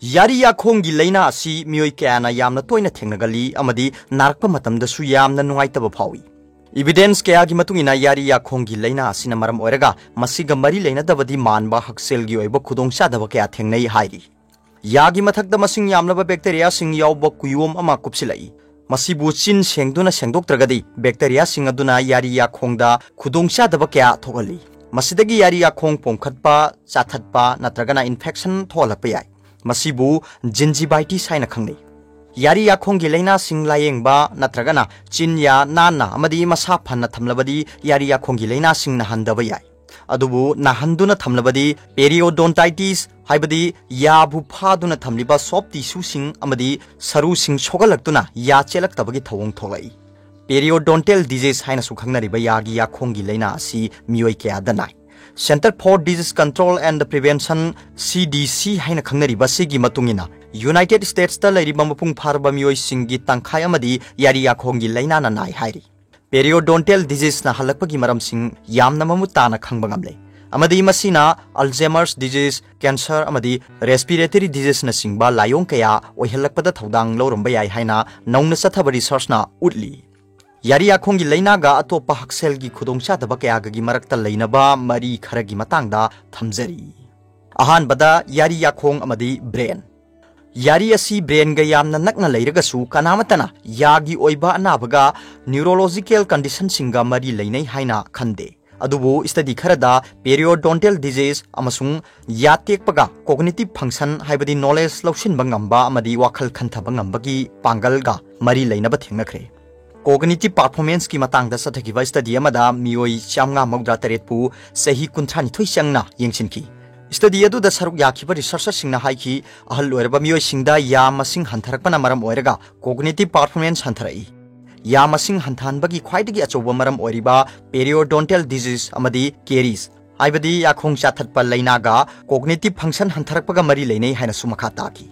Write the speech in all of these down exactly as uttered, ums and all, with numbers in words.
ꯌꯥꯔꯤ ꯌꯥꯈꯣꯡꯒꯤ ꯂꯥꯏꯅꯥ ꯑꯁꯤ ꯃꯤꯑꯣꯏ ꯀꯌꯥꯅ ꯌꯥꯝꯅ ꯇꯣꯏꯅ ꯊꯦꯡꯅꯒꯜꯂꯤ ꯑꯃꯗꯤ ꯅꯥꯔꯛꯄ ꯃꯇꯝꯗꯁꯨ ꯌꯥꯝꯅ ꯅꯨꯡꯉꯥꯏꯇꯕ ꯐꯥꯎꯏ꯫ Evidence ꯀꯌꯥꯒꯤ ꯃꯇꯨꯡ ꯏꯟꯅ ꯌꯥꯔꯤ ꯌꯥꯈꯣꯡꯒꯤ ꯂꯥꯏꯅꯥ ꯑꯁꯤꯅ ꯃꯔꯝ ꯑꯣꯏꯔꯒ ꯃꯁꯤꯒ ꯃꯔꯤ ꯂꯩꯅꯗꯕꯗꯤ ꯃꯥꯟꯕ ꯍꯛꯁꯦꯜꯒꯤ ꯑꯣꯏꯕ ꯈꯨꯗꯣꯡꯆꯥꯗꯕ ꯀꯌꯥ ꯊꯦꯡꯅꯩ ꯍꯥꯏꯔꯤ꯫ ꯌꯥꯒꯤ ꯃꯊꯛꯇ ꯃꯁꯤꯡ ꯌꯥꯝꯂꯕ bacteriaꯁꯤꯡ ꯌꯥꯎꯕ ꯀꯨꯌꯣꯝ ꯑꯃ ꯀꯨꯞꯁꯤꯜꯂꯛꯏ꯫ ꯃꯁꯤꯕꯨ ꯆꯤꯟ ꯁꯦꯡꯗꯨꯅ ꯁꯦꯡꯗꯣꯛꯇ꯭ꯔꯒꯗꯤ bacteriaꯁꯤꯡ ꯑꯗꯨꯅ ꯌꯥꯔꯤ ꯌꯥꯈꯣꯡꯗ ꯈꯨꯗꯣꯡꯆꯥꯗꯕ ꯀꯌꯥ ꯊꯣꯛꯍꯜꯂꯤ꯫ ꯃꯁꯤꯗꯒꯤ ꯌꯥꯔꯤ ꯌꯥꯈꯣꯡ ꯄꯣꯝꯈꯠꯄ, ꯆꯥꯊꯠꯄ ꯅꯠꯇ꯭ꯔꯒꯅ infection ꯊꯣꯛꯍꯜꯂꯛꯄ ꯌꯥꯏ꯫ ꯃꯁꯤꯕꯨ gingivitis ꯍꯥꯏꯅ ꯈꯪꯅꯩ꯫ ꯌꯥꯔꯤ ꯌꯥꯈꯣꯡꯒꯤ ꯂꯥꯏꯅꯥꯁꯤꯡ ꯂꯥꯌꯦꯡꯕ ꯅꯠꯇ꯭ꯔꯒꯅ ꯆꯤꯟ ꯌꯥ ꯅꯥꯟꯅ ꯑꯃꯗꯤ ꯃꯁꯥ ꯐꯅ ꯊꯝꯂꯕꯗꯤ ꯌꯥꯔꯤ ꯌꯥꯈꯣꯡꯒꯤ ꯂꯥꯏꯅꯥꯁꯤꯡ ꯅꯥꯍꯟꯗꯕ ꯌꯥꯏ꯫ ꯑꯗꯨꯕꯨ ꯅꯥꯍꯟꯗꯨꯅ ꯊꯝꯂꯕꯗꯤ periodontitis ꯍꯥꯏꯕꯗꯤ ꯌꯥꯕꯨ ꯐꯥꯗꯨꯅ ꯊꯝꯂꯤꯕ soft tissueꯁꯤꯡ ꯑꯃꯗꯤ ꯁꯔꯨꯁꯤꯡ ꯁꯣꯛꯍꯜꯂꯛꯇꯨꯅ ꯌꯥ ꯆꯦꯜꯂꯛꯇꯕꯒꯤ ꯊꯧꯑꯣꯡ ꯊꯣꯛꯂꯛꯏ꯫ Periodontal disease ꯍꯥꯏꯅꯁꯨ ꯈꯪꯅꯔꯤꯕ ꯌꯥꯒꯤ ꯌꯥꯈꯣꯡꯒꯤ ꯂꯥꯏꯅꯥ ꯑꯁꯤ ꯃꯤꯑꯣꯏ ꯀꯌꯥꯗ ꯅꯥꯏ꯫ Centre for Disease Control and Prevention, C D C ꯍꯥꯏꯅ ꯈꯪꯅꯔꯤꯕ ꯑꯁꯤꯒꯤ ꯃꯇꯨꯡ ꯏꯟꯅ United Statesꯇ ꯂꯩꯔꯤꯕ ꯃꯄꯨꯡ ꯐꯥꯔꯕ ꯃꯤꯑꯣꯏꯁꯤꯡꯒꯤ ꯇꯪꯈꯥꯏ ꯑꯃꯗꯤ ꯌꯥꯔꯤ ꯌꯥꯈꯣꯡꯒꯤ ꯂꯥꯏꯅꯥꯅ ꯅꯥꯏ ꯍꯥꯏꯔꯤ꯫ Periodontal disease ꯅꯥꯍꯜꯂꯛꯄꯒꯤ ꯃꯔꯝꯁꯤꯡ ꯌꯥꯝꯅ ꯃꯃꯨꯠ ꯇꯥꯅ ꯈꯪꯕ ꯉꯝꯂꯦ, ꯑꯃꯗꯤ ꯃꯁꯤꯅ Alzheimer's disease, cancer ꯑꯃꯗꯤ respiratory diseaseꯅꯆꯤꯡꯕ ꯂꯥꯏꯑꯣꯡ ꯀꯌꯥ ꯑꯣꯏꯍꯜꯂꯛꯄꯗ ꯊꯧꯗꯥꯡ ꯂꯧꯔꯝꯕ ꯌꯥꯏ ꯍꯥꯏꯅ ꯅꯧꯅ ꯆꯠꯊꯕ researchꯅ ꯎꯠꯂꯤ꯫ ꯌꯥꯔꯤ ꯌꯥꯈꯣꯡꯒꯤ ꯂꯥꯏꯅꯥꯒ ꯑꯇꯣꯞꯄ ꯍꯛꯁꯦꯜꯒꯤ ꯈꯨꯗꯣꯡꯆꯥꯗꯕ ꯀꯌꯥꯒꯒꯤ ꯃꯔꯛꯇ ꯂꯩꯅꯕ ꯃꯔꯤ ꯈꯔꯒꯤ ꯃꯇꯥꯡꯗ ꯊꯝꯖꯔꯤ꯫ ꯑꯍꯥꯟꯕꯗ ꯌꯥꯔꯤ ꯌꯥꯈꯣꯡ ꯑꯃꯗꯤ brain꯫ ꯌꯥꯔꯤ ꯑꯁꯤ brainꯒ ꯌꯥꯝꯅ ꯅꯛꯅ ꯂꯩꯔꯒꯁꯨ ꯀꯅꯥꯃꯠꯇꯅ ꯌꯥꯒꯤ ꯑꯣꯏꯕ ꯑꯅꯥꯕꯒ neurological conditionꯁꯤꯡꯒ ꯃꯔꯤ ꯂꯩꯅꯩ ꯍꯥꯏꯅ ꯈꯟꯗꯦ꯫ ꯑꯗꯨꯕꯨ study ꯈꯔꯗ periodontal disease ꯑꯃꯁꯨꯡ ꯌꯥ ꯇꯦꯛꯄꯒ cognitive function ꯍꯥꯏꯕꯗꯤ knowledge ꯂꯧꯁꯤꯟꯕ ꯉꯝꯕ ꯑꯃꯗꯤ ꯋꯥꯈꯜ ꯈꯟꯊꯕ ꯉꯝꯕꯒꯤ ꯄꯥꯡꯒꯜꯒ ꯃꯔꯤ ꯂꯩꯅꯕ ꯊꯦꯡꯅꯈ꯭ꯔꯦ꯫ Cognitive performanceꯀꯤ ꯃꯇꯥꯡꯗ ꯆꯠꯊꯈꯤꯕ study ꯑꯃꯗ ꯃꯤꯑꯣꯏ ꯆꯥꯝꯃꯉꯥ ꯃꯧꯗ꯭ꯔꯥ ꯇꯔꯦꯠꯄꯨ ꯆꯍꯤ ꯀꯨꯟꯊ꯭ꯔꯥꯅꯤꯊꯣꯏ ꯆꯪꯅ ꯌꯦꯡꯁꯤꯟꯈꯤ꯫ Study ꯑꯗꯨꯗ ꯁꯔꯨꯛ ꯌꯥꯈꯤꯕ researcherꯁꯤꯡꯅ ꯍꯥꯏꯈꯤ, ꯑꯍꯜ ꯑꯣꯏꯔꯕ ꯃꯤꯑꯣꯏꯁꯤꯡꯗ ꯌꯥ ꯃꯁꯤꯡ ꯍꯟꯊꯔꯛꯄꯅ ꯃꯔꯝ ꯑꯣꯏꯔꯒ cognitive performance ꯍꯟꯊꯔꯛꯏ꯫ ꯌꯥ ꯃꯁꯤꯡ ꯍꯟꯊꯍꯟꯕꯒꯤ ꯈ꯭ꯋꯥꯏꯗꯒꯤ ꯑꯆꯧꯕ ꯃꯔꯝ ꯑꯣꯏꯔꯤꯕ periodontal disease ꯑꯃꯗꯤ caries ꯍꯥꯏꯕꯗꯤ ꯌꯥꯈꯣꯡ ꯆꯥꯊꯠꯄ ꯂꯥꯏꯅꯥꯒ cognitive function ꯍꯟꯊꯔꯛꯄꯒ ꯃꯔꯤ ꯂꯩꯅꯩ ꯍꯥꯏꯅꯁꯨ ꯃꯈꯥ ꯇꯥꯈꯤ꯫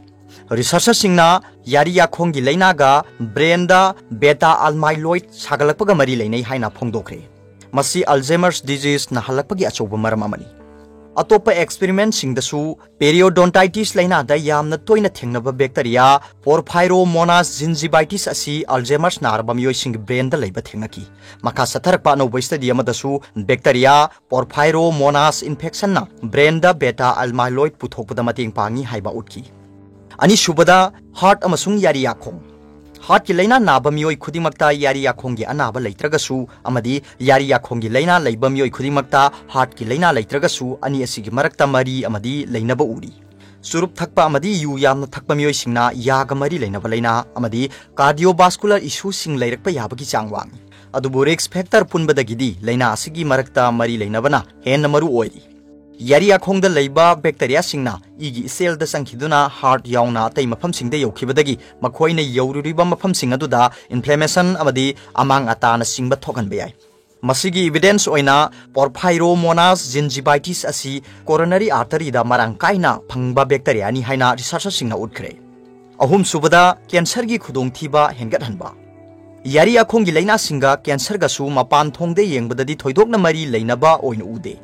Researcherꯁꯤꯡꯅ ꯌꯥꯔꯤ ꯌꯥꯈꯣꯡꯒꯤ ꯂꯥꯏꯅꯥꯒ brainꯗ beta amyloid ꯁꯥꯒꯠꯂꯛꯄꯒ ꯃꯔꯤ ꯂꯩꯅꯩ ꯍꯥꯏꯅ ꯐꯣꯡꯗꯣꯛꯈ꯭ꯔꯦ꯫ ꯃꯁꯤ Alzheimer's disease ꯅꯥꯍꯜꯂꯛꯄꯒꯤ ꯑꯆꯧꯕ ꯃꯔꯝ ꯑꯃꯅꯤ꯫ ꯑꯇꯣꯞꯄ ꯑꯦꯛꯁꯄꯦꯔꯤꯃꯦꯟꯠꯁꯤꯡꯗꯁꯨ ꯄꯦꯔꯤꯑꯣꯗꯣꯟꯇꯥꯏꯇꯤꯁ ꯂꯥꯏꯅꯥꯗ ꯌꯥꯝꯅ ꯇꯣꯏꯅ ꯊꯦꯡꯅꯕ ꯕꯦꯛꯇꯔꯤꯌꯥ ꯄꯣꯔꯐꯥꯏꯔꯣꯃꯣꯅꯥꯁ ꯖꯤꯟꯖꯤꯕꯥꯏꯇꯤꯁ ꯑꯁꯤ ꯑꯜꯖꯦꯃꯔꯁ ꯅꯥꯔꯕ ꯃꯤꯑꯣꯏꯁꯤꯡꯒꯤ ꯕ꯭ꯔꯦꯟꯗ ꯂꯩꯕ ꯊꯦꯡꯅꯈꯤ꯫ ꯃꯈꯥ ꯆꯠꯊꯔꯛꯄ ꯑꯅꯧꯕ ꯁ꯭ꯇꯗꯤ ꯑꯃꯗꯁꯨ ꯕꯦꯛꯇꯔꯤꯌꯥ ꯄꯣꯔꯐꯥꯏꯔꯣꯃꯣꯅꯥꯁ ꯏꯟꯐꯦꯛꯁꯟꯅ ꯕ꯭ꯔꯦꯟꯗ ꯕꯦꯇꯥ ꯑꯦꯃꯥꯏꯂꯣꯏꯗ ꯄꯨꯊꯣꯛꯄꯗ ꯃꯇꯦꯡ ꯄꯥꯡꯏ ꯍꯥꯏꯕ ꯎꯠꯈꯤ꯫ ꯑꯅꯤꯁꯨꯕꯗ, ꯍꯥꯔꯠ ꯑꯃꯁꯨꯡ ꯌꯥꯔꯤꯌꯥꯈꯣꯡ꯫ ꯍꯥꯔꯠꯀꯤ ꯂꯥꯏꯅꯥ ꯅꯥꯕ ꯃꯤꯑꯣꯏ ꯈꯨꯗꯤꯡꯃꯛꯇ ꯌꯥꯔꯤꯌꯥꯈꯣꯡꯒꯤ ꯑꯅꯥꯕ ꯂꯩꯇ꯭ꯔꯒꯁꯨ ꯑꯃꯗꯤ ꯌꯥꯔꯤꯌꯥꯈꯣꯡꯒꯤ ꯂꯥꯏꯅꯥ ꯂꯩꯕ ꯃꯤꯑꯣꯏ ꯈꯨꯗꯤꯡꯃꯛꯇ ꯍꯥꯔꯠꯀꯤ ꯂꯥꯏꯅꯥ ꯂꯩꯇ꯭ꯔꯒꯁꯨ ꯑꯅꯤ ꯑꯁꯤꯒꯤ ꯃꯔꯛꯇ ꯃꯔꯤ ꯑꯃꯗꯤ ꯂꯩꯅꯕ ꯎꯔꯤ꯫ ꯆꯨꯔꯨꯞ ꯊꯛꯄ ꯑꯃꯗꯤ ꯌꯨ ꯌꯥꯝꯅ ꯊꯛꯄ ꯃꯤꯑꯣꯏꯁꯤꯡꯅ ꯌꯥꯒ ꯃꯔꯤ ꯂꯩꯅꯕ ꯂꯥꯏꯅꯥ ꯑꯃꯗꯤ ꯀꯥꯔꯗꯤꯑꯣꯚꯥꯁꯀꯨꯂꯔ ꯏꯁꯨꯁꯤꯡ ꯂꯩꯔꯛꯄ ꯌꯥꯕꯒꯤ ꯆꯥꯡ ꯋꯥꯡꯏ꯫ ꯑꯗꯨꯕꯨ ꯔꯤꯁ꯭ꯛ ꯐꯦꯛꯇꯔ ꯄꯨꯟꯕꯗꯒꯤꯗꯤ ꯂꯥꯏꯅꯥ ꯑꯁꯤꯒꯤ ꯃꯔꯛꯇ ꯃꯔꯤ ꯂꯩꯅꯕꯅ ꯍꯦꯟꯅ ꯃꯔꯨ ꯑꯣꯏꯔꯤ꯫ ꯌꯥꯔꯤꯌꯥꯈꯣꯡꯗ ꯂꯩꯕ ꯕꯦꯛꯇꯔꯤꯌꯥꯁꯤꯡꯅ ꯏꯒꯤ ꯏꯆꯦꯜꯗ ꯆꯪꯈꯤꯗꯨꯅ ꯍꯥꯔꯠ ꯌꯥꯎꯅ ꯑꯇꯩ ꯃꯐꯝꯁꯤꯡꯗ ꯌꯧꯈꯤꯕꯗꯒꯤ ꯃꯈꯣꯏꯅ ꯌꯧꯔꯨꯔꯤꯕ ꯃꯐꯝꯁꯤꯡ ꯑꯗꯨꯗ ꯏꯟꯐ꯭ꯂꯦꯃꯦꯁꯟ ꯑꯃꯗꯤ ꯑꯃꯥꯡ ꯑꯇꯥꯅꯆꯤꯡꯕ ꯊꯣꯛꯍꯟꯕ ꯌꯥꯏ꯫ ꯃꯁꯤꯒꯤ ꯏꯚꯤꯗꯦꯟꯁ ꯑꯣꯏꯅ ꯄꯣꯔꯐꯥꯏꯔꯣꯃꯣꯅꯥꯁ ꯖꯤꯟꯖꯤꯕꯥꯏꯇꯤꯁ ꯑꯁꯤ ꯀꯣꯔꯣꯅꯔꯤ ꯑꯥꯔꯇꯔꯤꯗ ꯃꯔꯥꯡ ꯀꯥꯏꯅ ꯐꯪꯕ ꯕꯦꯛꯇꯔꯤꯌꯥꯅꯤ ꯍꯥꯏꯅ ꯔꯤꯁꯔꯆꯔꯁꯤꯡꯅ ꯎꯠꯈ꯭ꯔꯦ꯫ ꯑꯍꯨꯝꯁꯨꯕꯗ, ꯀꯦꯟꯁꯔꯒꯤ ꯈꯨꯗꯣꯡꯊꯤꯕ ꯍꯦꯟꯒꯠꯍꯟꯕ꯫ ꯌꯥꯔꯤꯌꯥꯈꯣꯡꯒꯤ ꯂꯥꯏꯅꯥꯁꯤꯡꯒ ꯀꯦꯟꯁꯔꯒꯁꯨ ꯃꯄꯥꯟ ꯊꯣꯡꯗ ꯌꯦꯡꯕꯗꯗꯤ ꯊꯣꯏꯗꯣꯛꯅ ꯃꯔꯤ ꯂꯩꯅꯕ ꯑꯣꯏꯅ ꯎꯗꯦ꯫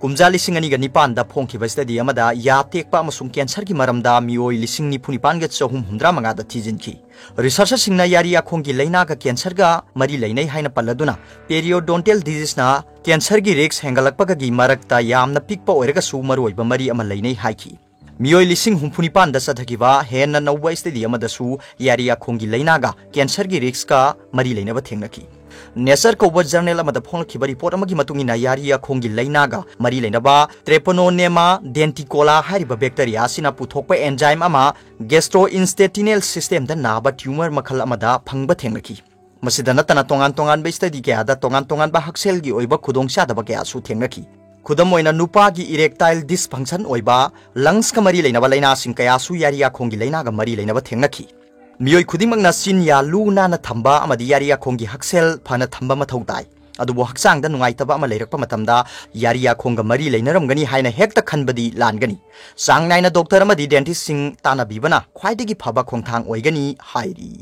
ꯀꯨꯝꯖꯥ ꯂꯤꯁꯤꯡ ꯑꯅꯤꯒ ꯅꯤꯄꯥꯟꯗ ꯐꯣꯡꯈꯤꯕ ꯁ꯭ꯇꯗꯤ ꯑꯃꯗ ꯌꯥ ꯇꯦꯛꯄ ꯑꯃꯁꯨꯡ ꯀꯦꯟꯁꯔꯒꯤ ꯃꯔꯝꯗ ꯃꯤꯑꯣꯏ ꯂꯤꯁꯤꯡ ꯅꯤꯐꯨ ꯅꯤꯄꯥꯟꯒ ꯆꯍꯨꯝ ꯍꯨꯝꯗ꯭ꯔꯥ ꯃꯉꯥꯗ ꯊꯤꯖꯤꯟꯈꯤ꯫ ꯔꯤꯁꯔꯆꯔꯁꯤꯡꯅ ꯌꯥꯔꯤꯌꯥꯈꯣꯡꯒꯤ ꯂꯥꯏꯅꯥꯒ ꯀꯦꯟꯁꯔꯒ ꯃꯔꯤ ꯂꯩꯅꯩ ꯍꯥꯏꯅ ꯄꯜꯂꯗꯨꯅ, ꯄꯦꯔꯤꯑꯣꯗꯣꯟꯇꯦꯜ ꯗꯤꯖꯤꯖꯅ ꯀꯦꯟꯁꯔꯒꯤ ꯔꯤꯁ꯭ꯛ ꯍꯦꯟꯒꯠꯂꯛꯄꯒꯤ ꯃꯔꯛꯇ ꯌꯥꯝꯅ ꯄꯤꯛꯄ ꯑꯣꯏꯔꯒꯁꯨ ꯃꯔꯨꯑꯣꯏꯕ ꯃꯔꯤ ꯑꯃ ꯂꯩꯅꯩ ꯍꯥꯏꯈꯤ꯫ ꯃꯤꯑꯣꯏ ꯂꯤꯁꯤꯡ ꯍꯨꯝꯐꯨ ꯅꯤꯄꯥꯟꯗ ꯆꯠꯊꯈꯤꯕ ꯍꯦꯟꯅ ꯅꯧꯕ ꯁ꯭ꯇꯗꯤ ꯑꯃꯗꯁꯨ ꯌꯥꯔꯤꯌꯥꯈꯣꯡꯒꯤ ꯂꯥꯏꯅꯥꯒ ꯀꯦꯟꯁꯔꯒꯤ ꯔꯤꯁ꯭ꯛꯀ ꯃꯔꯤ ꯂꯩꯅꯕ ꯊꯦꯡꯅꯈꯤ꯫ ꯅꯦꯆꯔ ꯀꯧꯕ ꯖꯔꯅꯦꯜ ꯑꯃꯗ ꯐꯣꯡꯂꯛꯈꯤꯕ ꯔꯤꯄꯣꯔꯠ ꯑꯃꯒꯤ ꯃꯇꯨꯡ ꯏꯟꯅ, ꯌꯥꯔꯤꯌꯥꯈꯣꯡꯒꯤ ꯂꯥꯏꯅꯥꯒ ꯃꯔꯤ ꯂꯩꯅꯕ ꯇ꯭ꯔꯦꯄꯣꯅꯣꯅꯦꯃꯥ ꯗꯦꯟꯇꯤꯀꯣꯂꯥ ꯍꯥꯏꯔꯤꯕ ꯕꯦꯛꯇꯔꯤꯌꯥ ꯑꯁꯤꯅ ꯄꯨꯊꯣꯛꯄ ꯑꯦꯟꯖꯥꯏꯝ ꯑꯃ ꯒꯦꯁꯇ꯭ꯔꯣꯏꯟꯁꯇꯦꯇꯤꯅꯦꯜ ꯁꯤꯁꯇꯦꯝꯗ ꯅꯥꯕ ꯇ꯭ꯌꯨꯃꯔ ꯃꯈꯜ ꯑꯃꯗ ꯐꯪꯕ ꯊꯦꯡꯅꯈꯤ꯫ ꯃꯁꯤꯗ ꯅꯠꯇꯅ ꯇꯣꯉꯥꯟ ꯇꯣꯉꯥꯟꯕ ꯁ꯭ꯇꯗꯤ ꯀꯌꯥꯗ ꯇꯣꯉꯥꯟ ꯇꯣꯉꯥꯟꯕ ꯍꯛꯁꯦꯜꯒꯤ ꯑꯣꯏꯕ ꯈꯨꯗꯣꯡꯆꯥꯗꯕ ꯀꯌꯥꯁꯨ ꯊꯦꯡꯅꯈꯤ꯫ ꯈꯨꯗꯝ ꯑꯣꯏꯅ, ꯅꯨꯄꯥꯒꯤ ꯏꯔꯦꯛꯇꯥꯏꯜ ꯗꯤꯁꯐꯪꯁꯟ ꯑꯣꯏꯕ, ꯂꯪꯁꯀ ꯃꯔꯤ ꯂꯩꯅꯕ ꯂꯥꯏꯅꯥꯁꯤꯡ ꯀꯌꯥꯁꯨ ꯌꯥꯔꯤꯌꯥꯈꯣꯡꯒꯤ ꯂꯥꯏꯅꯥꯒ ꯃꯔꯤ ꯂꯩꯅꯕ ꯊꯦꯡꯅꯈꯤ꯫ ꯃꯤꯑꯣꯏ ꯈꯨꯗꯤꯡꯃꯛꯅ ꯆꯤꯟ ꯌꯥ ꯂꯨ ꯅꯥꯟꯅ ꯊꯝꯕ ꯑꯃꯗꯤ ꯌꯥꯔꯤꯌꯥꯈꯣꯡꯒꯤ ꯍꯛꯁꯦꯜ ꯐꯅ ꯊꯝꯕ ꯃꯊꯧ ꯇꯥꯏ꯫ ꯑꯗꯨꯕꯨ ꯍꯛꯆꯥꯡꯗ ꯅꯨꯡꯉꯥꯏꯇꯕ ꯑꯃ ꯂꯩꯔꯛꯄ ꯃꯇꯝꯗ ꯌꯥꯔꯤꯌꯥꯈꯣꯡꯒ ꯃꯔꯤ ꯂꯩꯅꯔꯝꯒꯅꯤ ꯍꯥꯏꯅ ꯍꯦꯛꯇ ꯈꯟꯕꯗꯤ ꯂꯥꯟꯒꯅꯤ꯫ ꯆꯥꯡ ꯅꯥꯏꯅ ꯗꯣꯛꯇꯔ ꯑꯃꯗꯤ ꯗꯦꯟꯇꯤꯁꯁꯤꯡ ꯇꯥꯟꯅꯕꯤꯕꯅ ꯈ꯭ꯋꯥꯏꯗꯒꯤ ꯐꯕ ꯈꯣꯡꯊꯥꯡ ꯑꯣꯏꯒꯅꯤ ꯍꯥꯏꯔꯤ꯫